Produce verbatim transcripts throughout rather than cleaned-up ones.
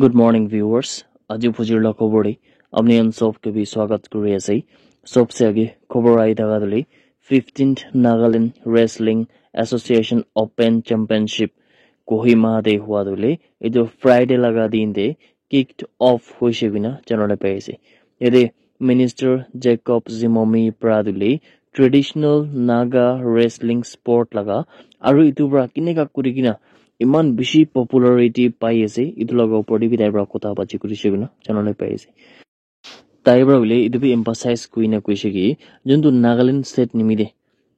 Good morning, viewers. Aji phujir la khobor te apni khan sob ke bi swagat kuri ase. Sobse age khobor ahi thaka tu le fifteenth Nagaland Wrestling Association Open Championship Kohima te hua tu le etu Friday laga din te kicked off hoise koina janabole pai ase. Yate Minister Jacob Zimomi pra tu le traditional Naga wrestling sport laga aru etu pra kineka kuri kena eman bishi popularity pai ase, etu laga opor te bi tai pra kotha bachi kuri se koina janabole pai ase. Tai pra hoile etu bi emphasize kuri na koise ki juntu Nagaland state nimite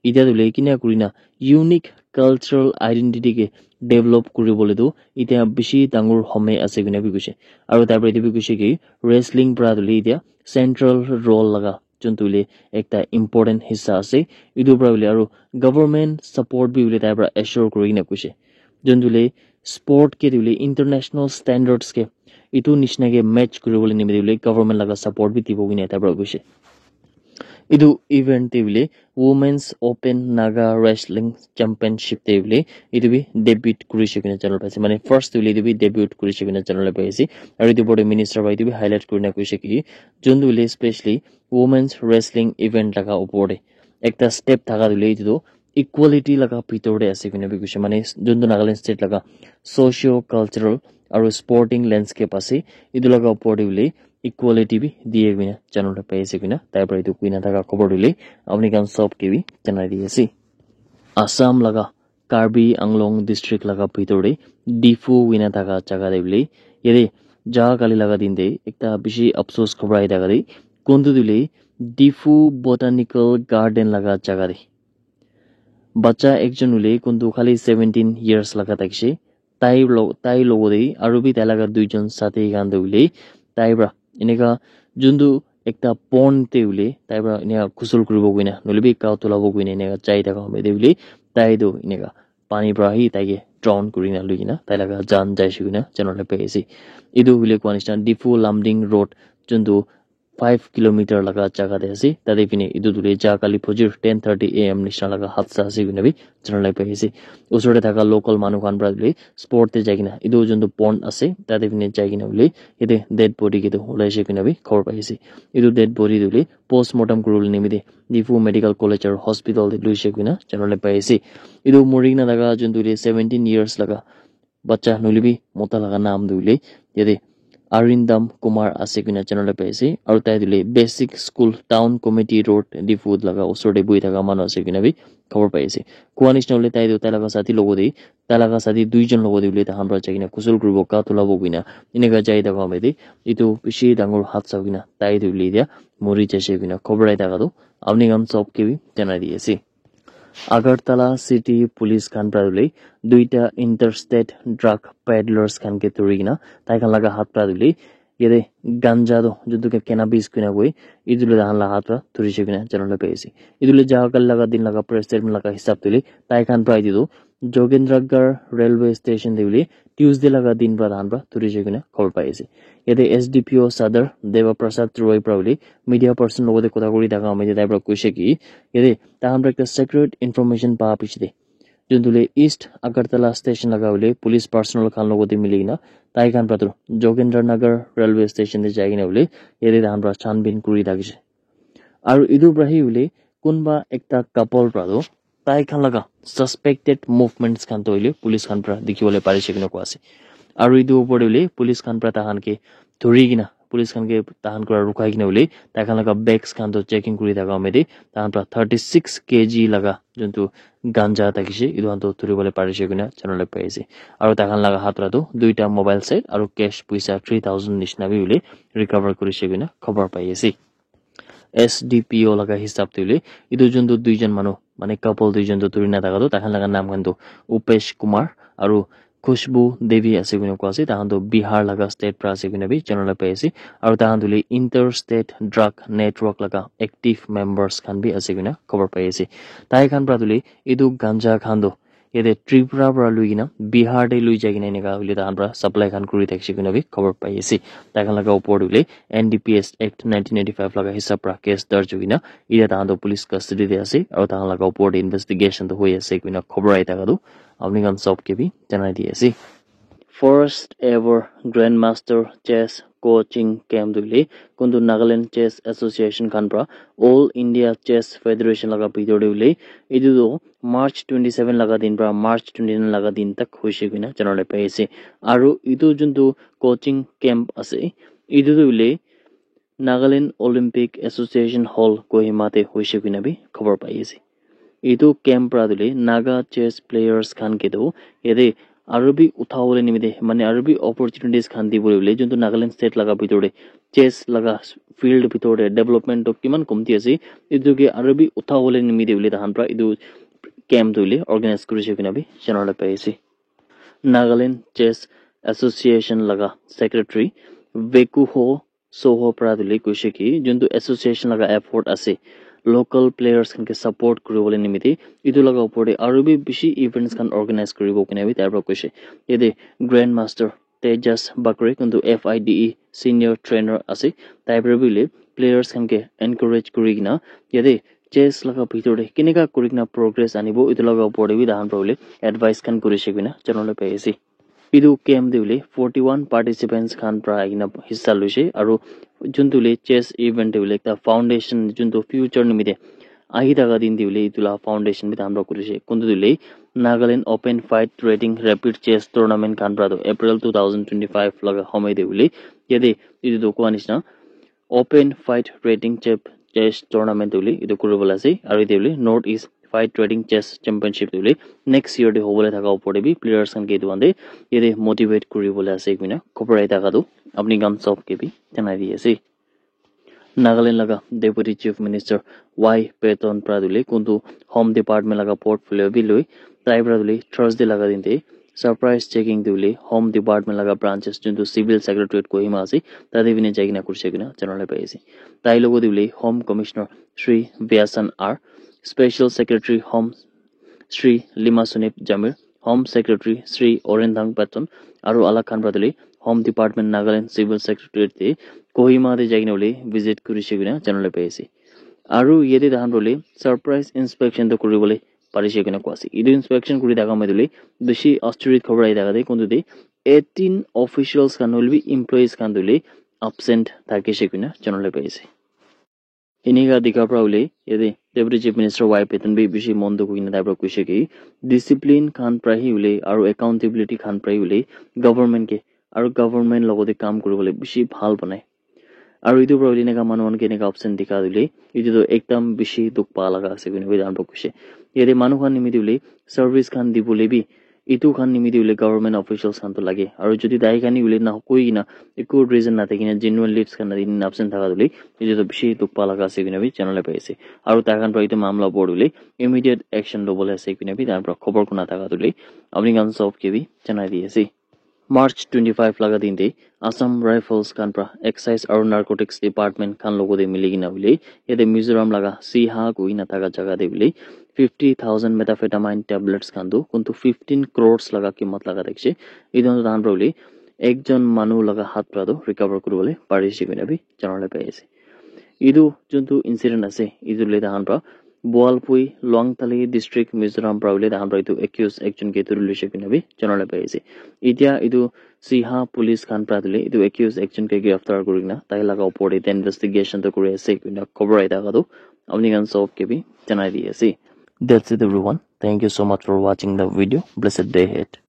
etia tu hoile kina kuri na unique cultural identity ke develop kuri bole tu etia bishi dangor home ase koina bi koise. Aru tai pra etu bi koise ki wrestling pra tu hoile etia central role laga juntu hoile ekta important hissa ase. Etu pra hoile aru government support bi hoile tai pra assure kuri kena koise. Juntu hoile sport ke tu hoile international standards ke etu nishina ke match kuri bole nimite hoile government laga support bi dibo koina tai pra koise. Etu event te hoile Women's Open Naga Wrestling Championship te hoile etu bi debut kuri se koina janabole pai ase. Mane first hoile etu bi debut kuri se koina janabole pai ase. Aru etu opor te minister pra etu bi highlight kuri na koise ki juntu hoile specially women's wrestling event laga opor te ekta step thaka tu hoile etu tu equality laga bhitor te ase koina bi koise. Mane juntu Nagaland state laga socio cultural aru sporting landscape ase, etu laga opor te hoile equality bi diye koina janabole pai ase koina tai pra etu koina thaka khobor tu hoile apni khan sob ke bi janai di ase. Assam laga Karbi Anglong district laga bhitor te Diphu koina thaka jaga te hoile yate ja kali laga din te ekta bishi afsos khobor ahi thaka te kuntu tu hoile Diphu Botanical Garden laga jaga te bacha ekjon hoile kuntu khali seventeen years laga thakise. Tai lo tai logo te aru bi tai laga duijon sathi khan tu hoile tai pra eneka juntu ekta pond te hoile tai pra eneka ghusl kuribo koina nohoile bi gao dhulabo koina eneka jai thaka hoi te hoile tai tu eneka pani pra hi tai ke drown kuri na lui kena tai laga jan jai se koina janabole pai ase. Etu hoile koa nishina Diphu Lumding Road juntu five kilometer laga jaga te ase. Tate phine etu tu hoile ja kali phujir ten thirty A M nishina laga hadsa ase koina bi janabole pai ase. Usor te thaka local manu khan pra hoile spot te jai kena etu juntu pond ase tate phine jai kena hoile yate dead body ke tu ulai se koina bi khobor pai ase. Etu dead body tu hoile postmortem kuri bole nimite Diphu Medical College aru Hospital te lui se koina janabole pai ase. Etu muri kena thaka juntu hoile seventeen years laga bacha nohoile bi mota laga naam tu hoile yate Arindam Kumar ase koina janabole pai ase. Aru tai tu hoile Basic School Town Committee Road Diphu laga usor te buhi thaka manu ase koina bi khobor pai ase. Koa nishina hoile tai tu tai laga sathi logo te tai laga sathi duijon logo te hoile tai khan pra jai kena ghusl kuribo gao dhulabo koina eneka jai thaka hoi te etu bishi dangor hadsa hoi kena tai tu hoile etia muri jaise koina khobor ahi thaka tu apni khan sob ke bi janai di ase. Agartala City Police khan pra hoile duita interstate drug peddlers khan ke dhuri kena tai khan laga hath pra hoile yate ganja tu juntu ke cannabis koina koi etu le tai khan laga hath pra dhuri se koina janabole pai ase. Etu le ja kali laga din laga press statement laga hisab te hoile tai khan pra etu tu Jogendragar railway station te hoile Tuesday laga din pra tai khan pra dhuri se koina khobor pai ase. Yate S D P O Sadar Deva Prasad Roy pra hoile media person logo te kotha kuri thaka hoi te tai pra koise ki yate tai khan pra ekta secret information pa piche te juntu hoile East Agartala station laga hoile police personnel khan logo te mili kena tai khan pra tu Jogendra Nagar railway station te jai kena hoile yate tai khan pra chanbin kuri thakise. Aru etu pra hi hoile kunba ekta couple pra tu tai khan laga suspected movements khan tu hoile police khan pra dikhi bole pari se koina koa ase. Aru etu opor te hoile police khan pra tai khan ke dhuri kena police khan ke tai khan pra rukhai kena hoile tai khan laga bags khan tu checking kuri thaka hoi te tai khan pra thirty six K G laga juntu ganja thakise etu khan tu dhuri bole pari se koina janabole pai ase. Aru tai khan laga hath pra tu duita mobile set aru cash poisa three thousand nishina bi hoile recover kuri se koina khobor pai ase. S D P O laga hisab te hoile etu juntu duijon manu mane couple duijon tu dhuri na thaka tu tai khan laga naam khan tu Upesh Kumar aru Khushbu Devi ase koina koa ase. Tai khan tu Bihar laga state pra ase koina bi janabole pai ase. Aru tai khan tu hoile interstate drug network laga active members khan bi ase koina khobor pai ase. Tai khan pra tu hoile etu ganja khan tu yate Tripura pra lui kena Bihar te lui jai kena eneka hoile tai khan pra supply khan kuri thakise koina bi khobor pai ase. Tai khan laga opor te hoile N D P S Act nineteen eighty five laga hisab pra case darj hoi kena etia tai khan tu police custody te ase aru tai khan laga opor te investigation tu hoi ase koina khobor ahi thaka tu apni khan sob ke bi janai di ase. First ever Grandmaster Chess Coaching Camp tu hoile kuntu Nagaland Chess Association khan pra All India Chess Federation laga bhitor te hoile etu tu March twenty seven laga din pra March twenty nine laga din tak hoise koina janabole pai ase. Aru etu juntu coaching camp ase, etu tu hoile Nagaland Olympic Association Hall Kohima te hoise koina bi khobor pai ase. Etu camp pra tu hoile Naga chess players khan ke tu yate aru bi uthabole nimite mane aru bi opportunities khan dibole hoile juntu Nagaland state laga bhitor te chess laga field bhitor te development toh kiman komti ase, etu ke aru bi uthabole nimite hoile tahan pra etu camp tu hoile organize kurise koina bi janabole pai ase. Nagaland Chess Association laga secretary Vekuho Soho pra tu hoile koise ki juntu association laga effort ase local players khan ke support kuribole nimite etu laga upor te aru bi bishi events khan organize kuribo koina bi tai pra koise. Yate Grandmaster Tejas Bakre kuntu F I D E senior trainer ase, tai pra bi hoile players khan ke encourage kuri kena yate chess laga bhitor te keneka kuri kena progress anibo etu laga upor te bi tahan pra hoile advice khan kurise koina janabole pai ase. Etu camp te hoile forty one participants khan pra ahi kena hissa loise aru juntu hoile chess event te hoile ekta foundation juntu future nimite ahi thaka din te hoile etu la foundation bi tahan pra kurise. Kuntu tu hoile Nagaland Open Fight Rating Rapid Chess Tournament khan pra tu April two thousand twenty five laga homoi te hoile yate etu tu koa nishina Open Fight Rating Chep Chess Tournament tu hoile etu kuribole ase aru yate hoile North East Fight Rating Chess Championship tu hoile next year te hobole thaka upor te bi players khan ke etu khan te yate motivate kuribole ase koina khobor ahi thaka tu apni khan sob ke bi janai di ase. Nagaland laga Deputy Chief Minister Y Patton pra tu hoile kuntu Home Department laga portfolio bi loi tai pra tu hoile Thursday laga din te surprise checking tu hoile Home Department laga branches juntu Civil Secretariat Kohima ase tate bi jai kena kurise koina janabole pai ase. Tai logot te hoile Home Commissioner Shri Vyasan R, Special Secretary Home Shri Lima Sunip Jamir, Home Secretary Shri Orendang Patton aru alak khan pra tu hoile Home Department Nagaland Civil Secretariat te Kohima te jai kena hoile visit kurise koina janabole pai ase. Aru yate tahan pra hoile surprise inspection tu kuribole parise koina koa ase. Etu inspection kuri thaka moi tu hoile bishi aschoriyo khobor ahi thaka te kuntu te eighteen officials khan hoile bi employees khan tu hoile absent thakise koina janabole pai ase. Enika dikha pra hoile yate Deputy Chief Minister Y Patton bi bishi mon dukh hoina tai pra koise ki discipline khan pra hi hoile aru accountability khan pra hi hoile government ke aru government logot te kam kuribole bishi bhal banai. Aru etu pra hoile eneka manu khan ke eneka absent dikha tu hoile etu tu ekdam bishi dukh pa laga ase koina bi tai khan pra koise. Yate manu khan nimite hoile service khan dibole bi etu khan nimite hoile government officials khan tu lage aru jodi tai khan hi hoile na koi kena eku reason nathaki kena genuine leaves khan nadi kena absent thaka tu hoile etu tu bishi dukh pa laga ase koina bi janabole pai ase. Aru tai khan pra etu mamla upor te hoile immediate action lobole ase koina bi tai khan pra khobor kurina thaka tu hoile apni khan sob ke bi janai di ase. March twenty five laga din te Assam Rifles khan pra Excise aru Narcotics Department khan logot te mili kena hoile yate Mizoram laga Siha koi kena thaka jaga te hoile fifty thousand methamphetamine tablets khan tu kuntu fifteen crores laga kimat laga thakise. Etu khan tu tahan pra hoile ekjon manu laga hath pra tu recover kuribole parise koina bi janabole pai ase. Etu juntu incident ase etu hoile tahan pra Boalpui Luangtali District Mizoram pra hoile tahan pra etu accused ekjon ke dhuri loise koina bi janabole pai ase. Etia etu Siha police khan pra tu hoile etu accused ekjon ke giraftar kuri kena tai laga upor te investigation tu kuri ase koina khobor ahi thaka tu apni khan sob ke bi janai di ase. That's it everyone. Thank you so much for watching the video. Blessed day ahead.